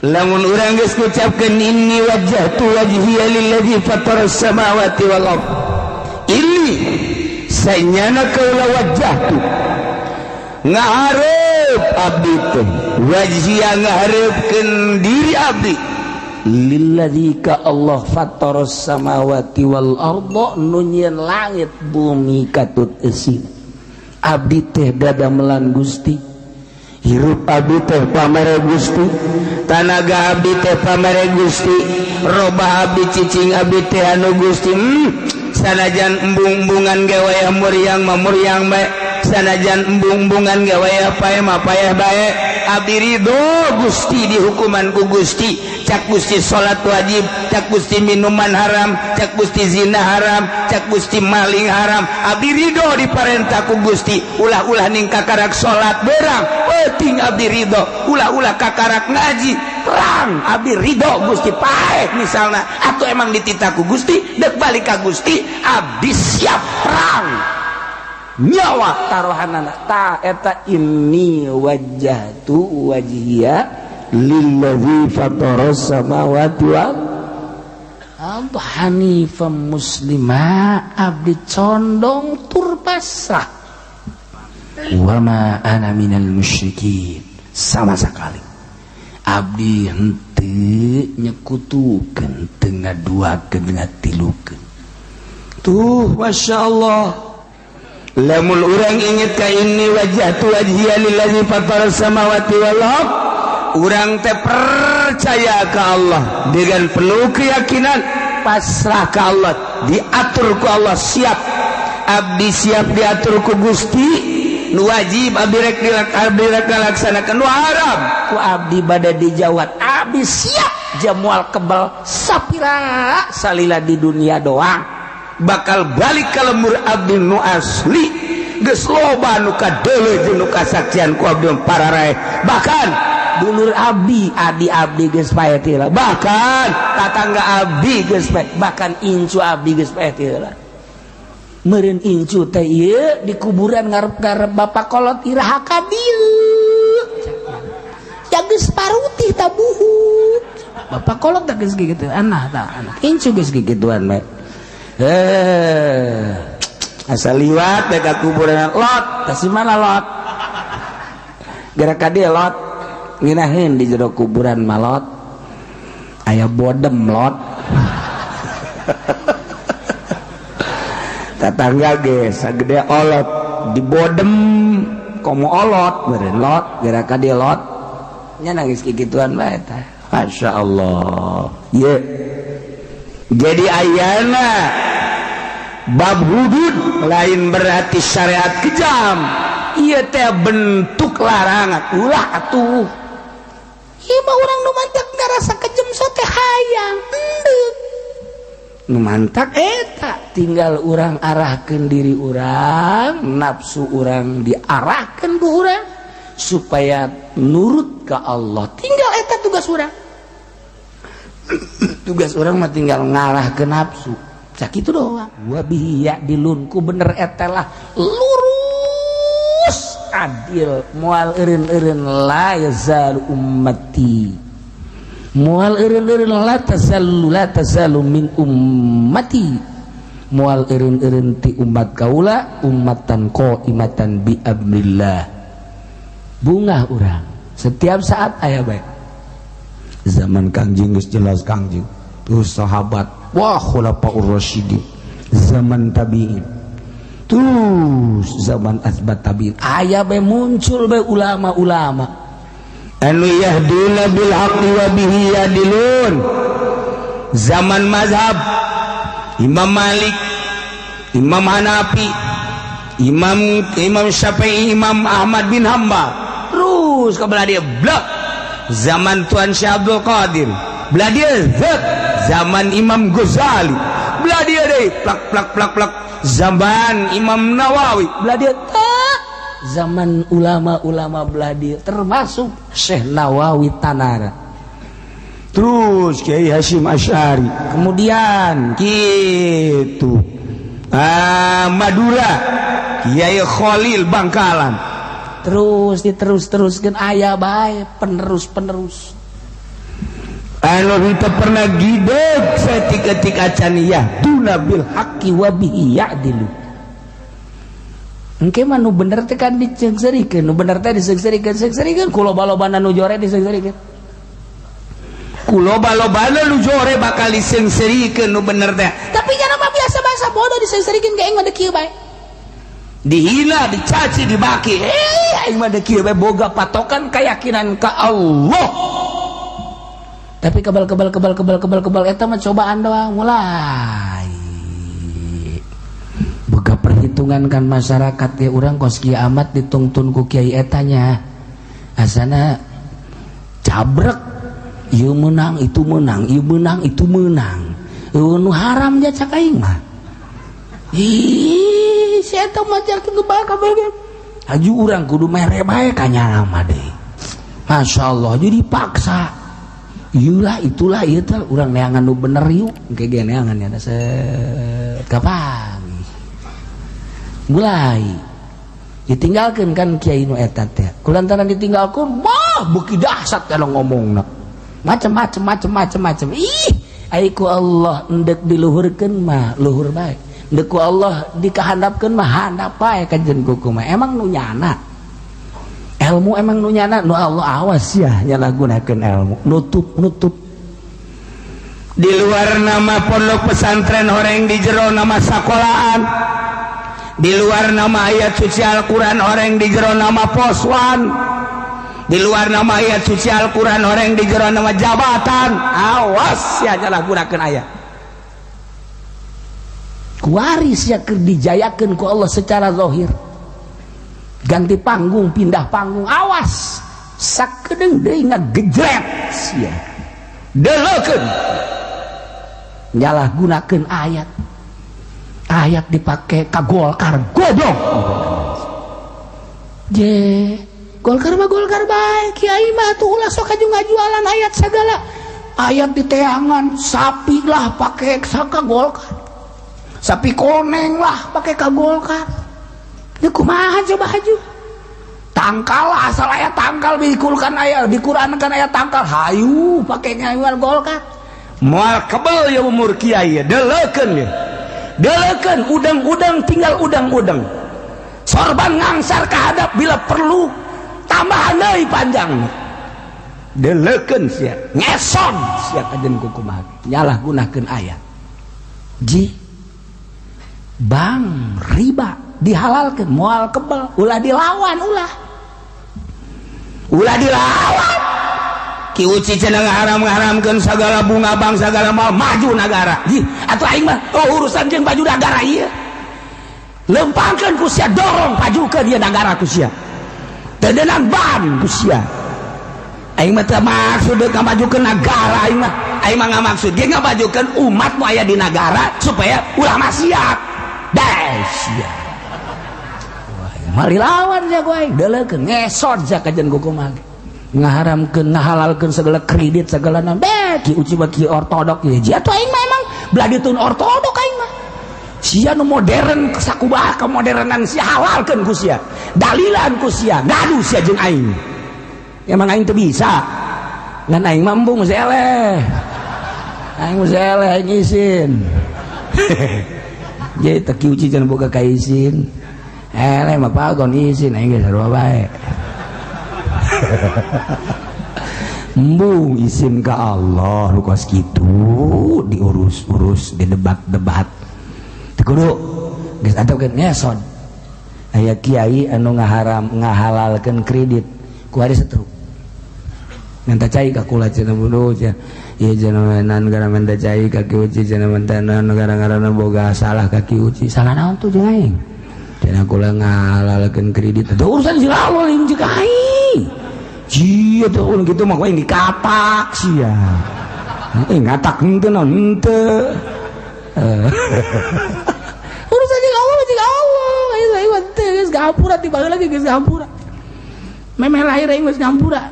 Lamun urang geus ngucapkeun inni wajjahtu wajhiya lillazi fataras samawati wal ard. Ini sanyana kaula wajjahtu ngahareup abdi teh wajhiya ngahareupkeun diri abdi lillazi ka Allah fataras samawati wal arda nu nyieun langit bumi katut eusi. Abdi teh dadamelan Gusti, hirup abdi teh pamere Gusti, tanaga abdi teh pamere Gusti, robah abdi cicing abdi teh anu Gusti. Sanajan embung-embungan ge wayah muriang mah muriang bae, sanajan embung-embungan ge wayah paeh mah paeh bae, abdi ridho Gusti dihukuman ku Gusti. Cak Gusti salat wajib, cak Gusti minuman haram, cak Gusti zina haram, cak Gusti maling haram, abdi ridho diparentah ku Gusti. Ulah-ulah ning kakarak salat berang penting abdi ridho, ulah-ulah kakarak ngaji perang abdi ridho Gusti paeh misalna, atau emang dititah ku Gusti dek balik ka Gusti abdi siap perang nyawa taruhanana. Ta eta inni wajjahtu wajhiya lillazi fataras samawati wal ardh hanifan muslima, abdi condong tur pasrah, wa ma ana minal musyrikin, sama sekali abdi henteu nyekutukeun, teu ngaduakeun, ngatilukeun. Tuh Masya Allah, lamun urang inget ka inni wajjahtu wajhiya lillazi fataras samawati wal ardh, urang teh percaya ke Allah dengan penuh keyakinan, pasrah ke Allah, diatur ku Allah, siap abdi siap diatur ku Gusti, nu wajib abdi rek dilaksanakan, nu haram ku abdi bade dijawat, abdi siap jamual kebal sapira salila di dunia doang, bakal balik ke lemur abdi nu asli. Geus loba nu kadeuleu jeung nu kasaksian ku abdi pararae, bahkan dulur abdi, adi abdi geus paeh teh heula, bahkan tatangga abdi geus paeh, bahkan incu abdi geus paeh teh heula. Meureun incu teh ieu di kuburan ngarep-ngarep bapak kolot iraha ka dieu. Ya geus parutih tabuhut. Bapak kolot teh geus kitu, anah tah anak. Incu geus kikituan bae. Asal liwat bae ka kuburan lot, tah si mana lot? Gara ka dieu lot. Nginahin di jero kuburan malot aya bodem lot. Tetangga ge sagede olot di bodem komo olot meureun lot gara ka dieu lot nya nangis kikituan bae tah. Masya Allah. Ye. Jadi ayana bab hudud lain berarti syariat kejam, ieu teh bentuk larangan ulah atuh. Ieu mah urang nu mantak ngarasa kejem sote hayang endek nu mantak eta, tinggal urang arahkeun diri urang, nafsu urang diarahkeun ku urang supaya nurut ka Allah, tinggal eta tugas urang. Tugas urang mah tinggal ngarah ke nafsu sakitu doang. Wa bihi ya'dilun ku bener eta lah lurus adil, mual eureun-eureun la yazalu ummati, mual eureun-eureun la tazalu la tazalu min ummati, mual eureun-eureun ti umat kaula ummatan qaimatan bi amrillah. Bungah urang setiap saat aya bae. Zaman Kangjeng geus jelas Kangjeng, terus sahabat, wah khulafaur rasyidin, zaman tabiin, terus zaman asbat tabiin, aya bae muncul bae ulama-ulama anu yahduna bil haqqi wa bihi yadilun. Zaman mazhab Imam Malik, Imam Hanafi, Imam Syafi'i, Imam Ahmad bin Hambal, terus ke belah dia blok. Zaman Tuan Syekh Abdul Qadir belah dia zat. Zaman Imam Ghazali belah dia deui plak plak plak plak. Zaman Imam Nawawi belah dia tak. Zaman ulama-ulama belah dia termasuk Syekh Nawawi Tanara, terus Kiai Hasyim Asy'ari, kemudian gitu Madura Kiai Khalil Bangkalan, terus diterus-teruskan aya bae penerus-penerus. Anu henteu pernah gideg saetik-etik acan yahduna bil haqqi wa bihi ya'dilu. Engke mah nu bener teh kan diseungseurikeun, nu bener teh diseungseurikeun, seungseurikeun ku loba-lobana nu jore diseungseurikeun. Ku loba-lobana nu jore bakal diseungseurikeun nu bener teh. Tapi nya mah biasa bahasa bodoh diseungseurikeun ge aing mah deuk kieu bae. Dihina, dicaci, dibaki. Aing mah deuk kieu bae boga patokan keyakinan ka Allah. Tapi kebal kebal kebal kebal kebal kebal eta mah cobaan doang mulai. Boga perhitungan kan masyarakat ya urang kos kieu amat ditungtun ku kiai etanya. Asana cabrek ieu meunang itu meunang, ieu meunang itu meunang. Eueuh nu haram ja cak aing mah. Ih, si eta mah cak kebal kabeh. Haju urang kudu mere bae ka nyana mah deui. Masyaallah jadi dipaksa. Iyalah itulah ieu teh urang neangan nu bener yuk engke ge neangan ya set kapan mulai ditinggalkeun kan kiai nu eta teh kulantaran ditinggalkeun wah beuki dahsyat kalau ngomongna macam-macam macam-macam macam ih ai ku Allah endek diluhurkeun mah luhur bae endek ku Allah dikahandapkeun mah handap bae kajen kuku mah emang nu nyana ilmu emang nu nyana nu Allah awas ya nyalahgunakeun ilmu nutup-nutup di luar nama pondok pesantren horeng di jero nama sekolahan di luar nama ayat suci Al-Quran horeng di jero nama poswan di luar nama ayat suci Al-Quran horeng di jero nama jabatan awas ya nyalahgunakeun ayat kuaris ya keur dijayakeun ku Allah secara zahir ganti panggung pindah panggung awas sakedeung deui ngagejret sia deleukeun nyalahgunakeun ayat ayat dipake ka Golkar goblok je Golkar mah Golkar bae kiai mah atuh ulah sok aju ngajualan ayat segala ayat diteangan sapi lah pake ka Golkar sapi koneng lah pake ka Golkar ya kumaha coba haju tangkal asal ayat tangkal dikulkan ayat dikurankan ayat tangkal hayu pakai ngayuan Golkar moal kebel ya umur kiai deleukeun ya deleukeun udang-udang tinggal udang-udang sorban ngangsar kahadap bila perlu tambahan deui panjang deleukeun sia ngeson sia kajen ku kumaha nyalahgunakeun ayat ji bang riba dihalalkan moal kebel ulah dilawan ulah ulah dilawan Ki Uci cenah ngaharam-ngaharamkeun segala bunga bang segala mal maju nagara ji atuh aing mah oh urusan jeung baju nagara ieu lempangkeun ku sia dorong pajukeun ieu nagara ku sia teu deunang ban ku sia aing mah teu maksud deuk ngamajukeun nagara aing mah ngamaksud ge ngamajukeun umat nu aya di nagara supaya ulah maksiat deh sia mari lawan ja ku aing deleukeun ngesot ja kajen ku kumaha ngaharamkeun ngahalalkeun segala kredit segala naon beh Ki Uci mah ki ortodok ieu ji atuh aing mah emang belah ditun ortodok aing mah sia nu modern sakumaha kemodernan sia halalkeun ku sia dalilan ku sia ngadu sia jeung aing emang aing teu bisa ngan aing mah embung geus eleh aing geus eleh aing isin jadi teu Ki Uci cenah boga kaisin eleh mah pagon isin aing geus sarua bae embung isin ka Allah nu kos kitu diurus-urus didebat-debat teu kudu geus antepkeun ngeson aya kiai anu ngaharam ngahalalkeun kredit ku hari setruk minta cai ka kula cenah bodoh cenah ieu cenah nan gara minta cai ka Ki Uci cenah minta nan gara-gara boga salah ka Ki Uci salah naon tuh jeung aing cenah kula ngahalalkeun kredit teu urusan si Allah jeung jeung aing sia teh ulun kitu mah aing dikatak sia ngatak henteu naon henteu urusan jeung Allah jeung Allah aing mah teu geus ngampura ti baheula ge geus ngampura memeh lahir aing geus ngampura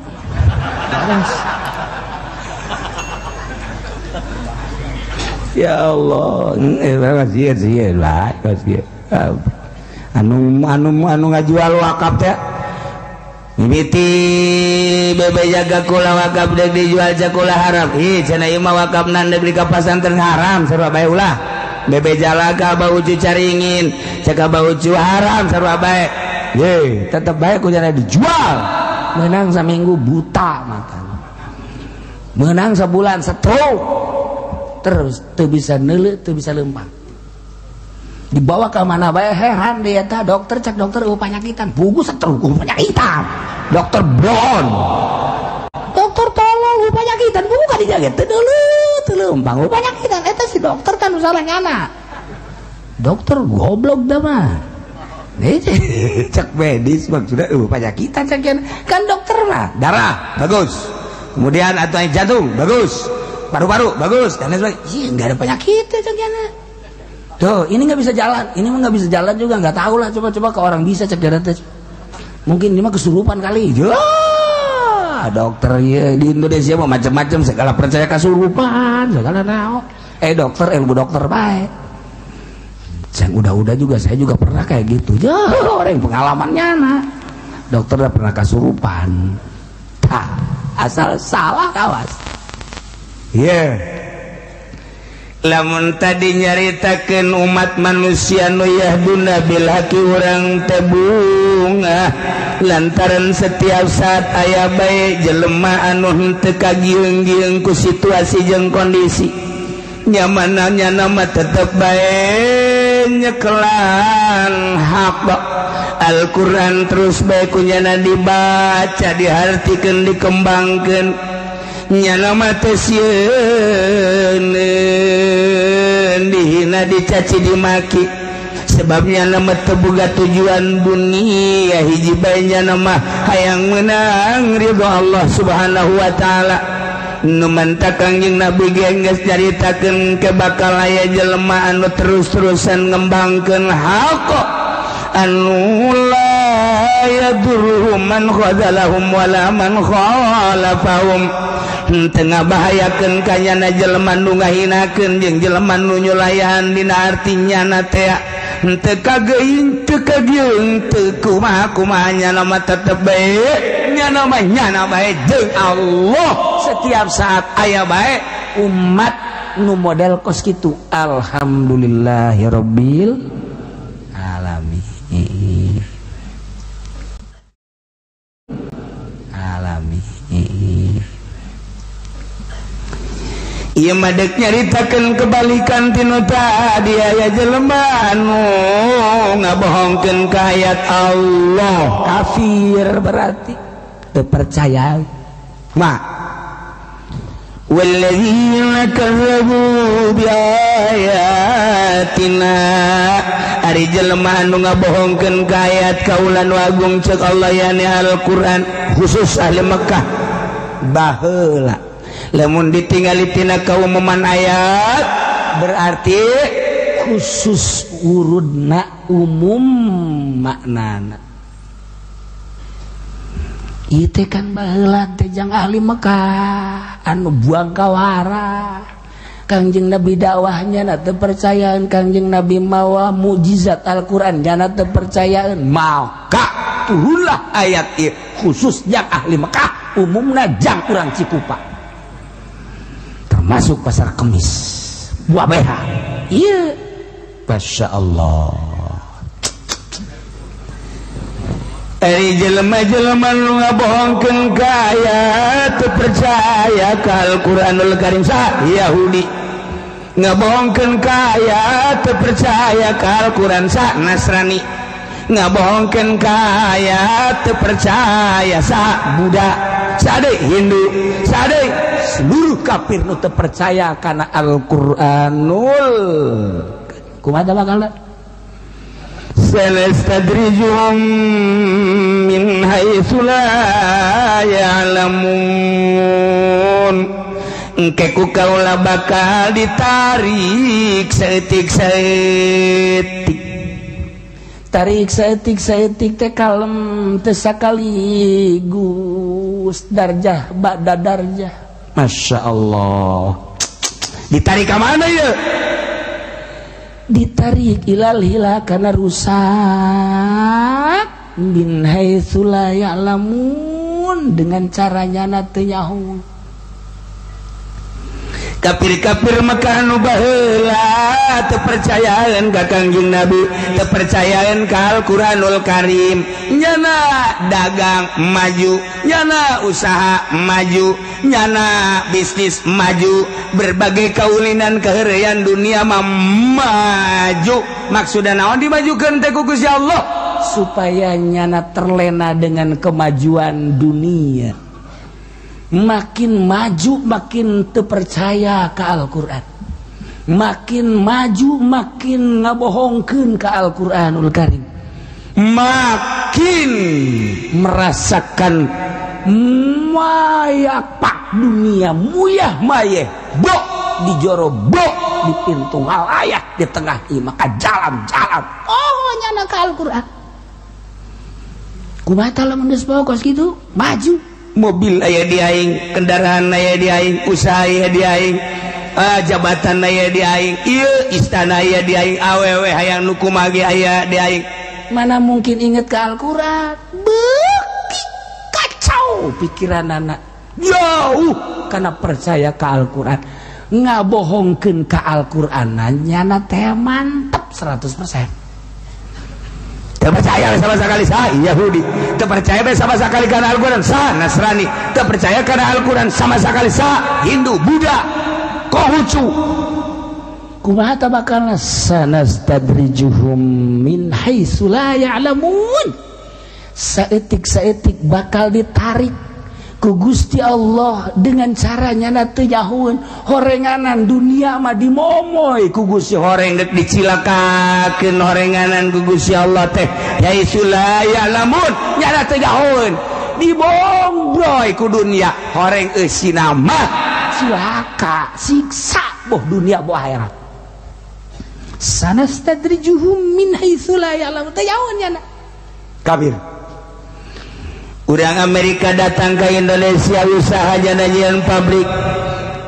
ya Allah anu anu anu ngajual wakaf teh Mimiti bebe jaga kula wakaf deuk dijual cakula haram. Ih cenah ieu mah wakafna deuk di ka pasantren haram sarua bae ulah. Bebe jalaga bau ucu caringin, caka bau ucu haram sarua bae. Ye, tetep bae ku cenah dijual. Menang saminggu buta matana. Menang sebulan stroke. Terus teu bisa neuleuh, teu bisa leumpang. Dibawa ke mana bae heran dia tah dokter cek dokter eueuh panyakitan, buku stroke eueuh panyakitan. Dokter blon. Dokter tolong eueuh panyakitan, buku ka dijaga teu neuleuh, teu leumpang eueuh panyakitan eta si dokter kan nu salah nyana. Dokter goblok dah mah. Cek medis maksudnya eueuh panyakitan cek kan dokter mah darah bagus. Kemudian atau jantung bagus. Paru-paru bagus dan lain sebagainya. Ih, enggak ada penyakit ya cek nyana. Tuh, ini nggak bisa jalan, ini mah nggak bisa jalan juga, nggak tahu lah. Coba-coba ke orang bisa cek darah tes. Mungkin ini mah kesurupan kali. Ya, dokter ya di Indonesia mah macam-macam, segala percaya kesurupan, segala naon. Dokter, ilmu dokter baik. Yang udah-udah juga saya juga pernah kayak gitu. Ya, orang yang pengalamannya nah. Dokter udah pernah kesurupan. Tak, asal salah kawas. Iya. Yeah. Lamun tadi nyaritakeun umat manusia nu yahduna bil haqi urang teh bungah lantaran setiap saat aya bae jelema anu henteu kagieung-gieung ku situasi jeung kondisi nyamanna nyana mah tetep bae nyekelan hak Al-Qur'an terus bae ku nyana dibaca dihartikeun dikembangkeun nyana mah teu sieun dihina dicaci dimaki sebabnya nama teu boga tujuan dunia hiji bae nyana mah hayang meunang ridho Allah Subhanahu wa taala. Nu mantap Kangjeng Nabi ge geus nyaritakeun ke bakal aya jelema anu terus-terusan ngembangkeun hak anu la yadurruhum man khadalahum wala man khalafahum. Tengah bahayakeun ka nyana jelema nu ngahinakeun jeung jelema nu nyulayan dina arti nyana teh henteu kageuing teu kagieung teu kumaha-kumaha nyana mah tetep bae nyana mah nyana bae jeung Allah setiap saat aya bae umat nu model kos kitu. Alhamdulillahirabbil alamin. Alamin. Ieu mah deuk nyaritakeun kebalikan tinu tadi aya jelema anu ngabohongkeun ka ayat Allah kafir berarti teu percaya ma walladzina kazzabu biayatina ari jelema anu ngabohongkeun ka ayat kaula nu agung ceuk Allah yani Al-Qur'an khusus ahli Mekah baheula lamun ditinggali tina kaumuman ayat berarti khusus urudna umum maknana. Ieu teh kan baheula teh jang ahli Mekah anu buang kawara Kangjeng Nabi dakwahnya na teu percayaan Kangjeng Nabi mawa mukjizat Al-Qur'an jana teu percayaan maka turunlah ayat ieu khusus jang ahli Mekah umumna jang urang Cikupa masuk pasar Kemis buah beha iya Masya Allah. Ari jelema-jelema nu ngabohongkeun ka ayat teu percaya ka Al-Qur'anul Karim sah Yahudi ngabohongkeun ka ayat teu percaya ka Al-Qur'an sah Nasrani ngabohongkeun ka ayat teu percaya sah Buddha sade Hindu sade seluruh kafir nu teu percaya kana Al-Qur'anul kumaha bakalna sanastadrijuhum min haitsu la ya'lamun engke ku kaula bakal ditarik saeutik-saeutik tarik saeutik-saeutik teh kalem teh sakaligus darjah ba'da darjah. Masya Allah. Ditarik ke mana ya? Ditarik ilal hila karena rusak. Min haitsu la ya'lamun, dengan caranya na teu nyaho. Kafir-kafir Mekah nu baheula teu percayaan ka Kangjeng Nabi, teu percayaan ka Al-Qur'anul Karim. Nyana dagang maju, nyana usaha maju, nyana bisnis maju, berbagai kaulinan keheureuyan dunia mah maju. Maksudna naon dimajukeun teh ku Gusti Allah? Supaya nyana terlena dengan kemajuan dunia. Makin maju makin terpercaya ke Al-Quran, makin maju makin ngabohongkeun ke Al-Quranul Karim, makin merasakan mayapak dunia muyah mayeh bok di joro bok di pintu halayak di tengah maka jalan-jalan oh nyana ke Al-Quran. Kumaha lamun geus pokos kitu maju. Mobil aya di aing, kendaraan aya di aing, usaha aya di aing, jabatan aya di aing, ieu istana aya di aing, awewe hayang nu kumaha ge aya di aing. Mana mungkin inget ke Al-Qur'an? Beuki kacau pikiran anak. Jauh karena percaya ke Al-Qur'an. Ngabohongkeun ka Al-Qur'an nyana teh mantep 100%. Terpercaya sama sekali sah Yahudi, terpercaya sama sekali karena Al-Quran sah Nasrani, terpercaya karena Al-Quran sama sekali sah Hindu, Buddha, Konghucu. Kumaha tabakalna sanastadrijuhum min haitsu la ya'lamun. Saeutik-saeutik bakal ditarik ku Gusti Allah dengan caranya na teu nyahueun. Horenganan dunia mah dimomoy ku Gusti, horeng dek dicilakakeun horenganan ku Gusti Allah teh haitsu la ya'lamun, nyana teu nyahueun, dibombroy ku dunia horeng eusina mah cilaka siksa boh dunia boh akhirat. Sanastadrijuhum min haitsu la ya'lamun, teu nyahueun nyana kafir. Urang Amerika datang ke Indonesia usaha jana-jian pabrik.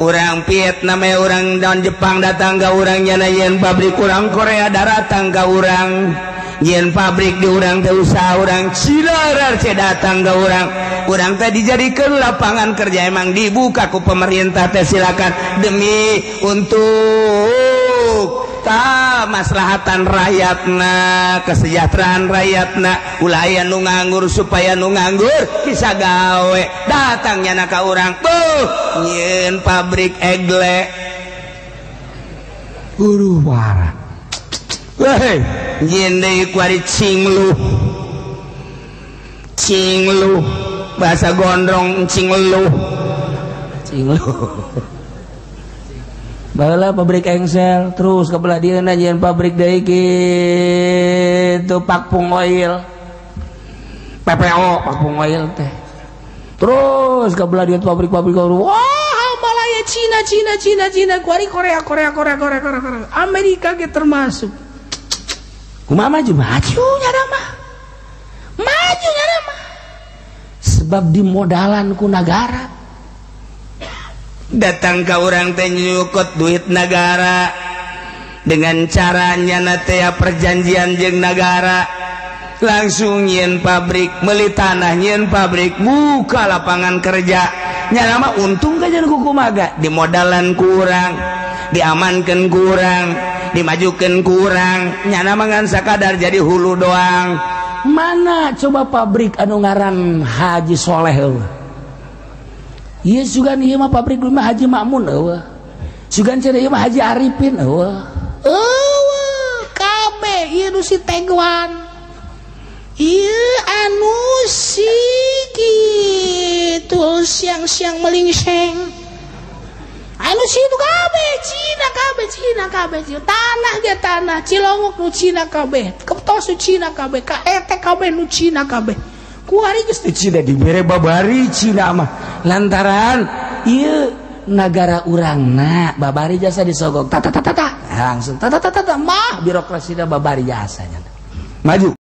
Urang Vietnam, urang dan Jepang datang ke urang jana-jian pabrik. Urang Korea datang ke urang jian pabrik di urang teh usaha. Urang Cina RRC datang ke urang. Urang teh dijadikan lapangan kerja emang dibuka ku pemerintah teh silakan demi untuk maslahatan rakyatna, kesejahteraan rakyatna, ulah aya nu nganggur supaya nu nganggur bisa gawe. Datangnya na ka urang tuh nyieun pabrik egle huru wara. Weh, nyieun deui kuari cingluh. Cingluh bahasa gondrong cingluh. Cingluh. Baheula pabrik engsel terus ke belah dieu nyieun pabrik deui kitu Pakpung Oil. PPO Pakpung Oil teh. Terus ke belah dieu pabrik-pabrik wah Malaya Cina Cina Cina Cina kuari Korea Korea Korea Korea Korea Korea Amerika ge termasuk. Kumaha maju maju nyana mah. Maju nyana mah. Sebab dimodalan ku nagara. Datang ke orang teh nyukut duit negara dengan caranya natea perjanjian jeung negara, langsung nyieun pabrik, meuli tanah nyieun pabrik, buka lapangan kerja. Nyana mah untung kajian kukumaga, dimodalan kurang, diamankan kurang, dimajukan kurang, nyana mah ngan sakadar jadi hulu doang. Mana coba pabrik anu ngaran Haji Soleh eueuh. Ieu sugan ieu mah pabrik mah Haji Makmun eueuh. Sugan cenah ieu mah Haji Arifin eueuh. Eueuh kabeh ieu nu si Tegwan. Ieu anu si kitu siang-siang melingseng. Anu si itu kabeh Cina kabeh Cina kabeh tanah ge tanah Cilongok nu Cina kabeh, Keptos nu Cina kabeh, KET kabeh nu Cina kabeh. Kuari geus teh Cina dibere babari Cina mah lantaran ieu nagara urangna babari jasa disogok ta ta ta ta langsung ta ta ta ta mah birokrasina babari jasanya maju.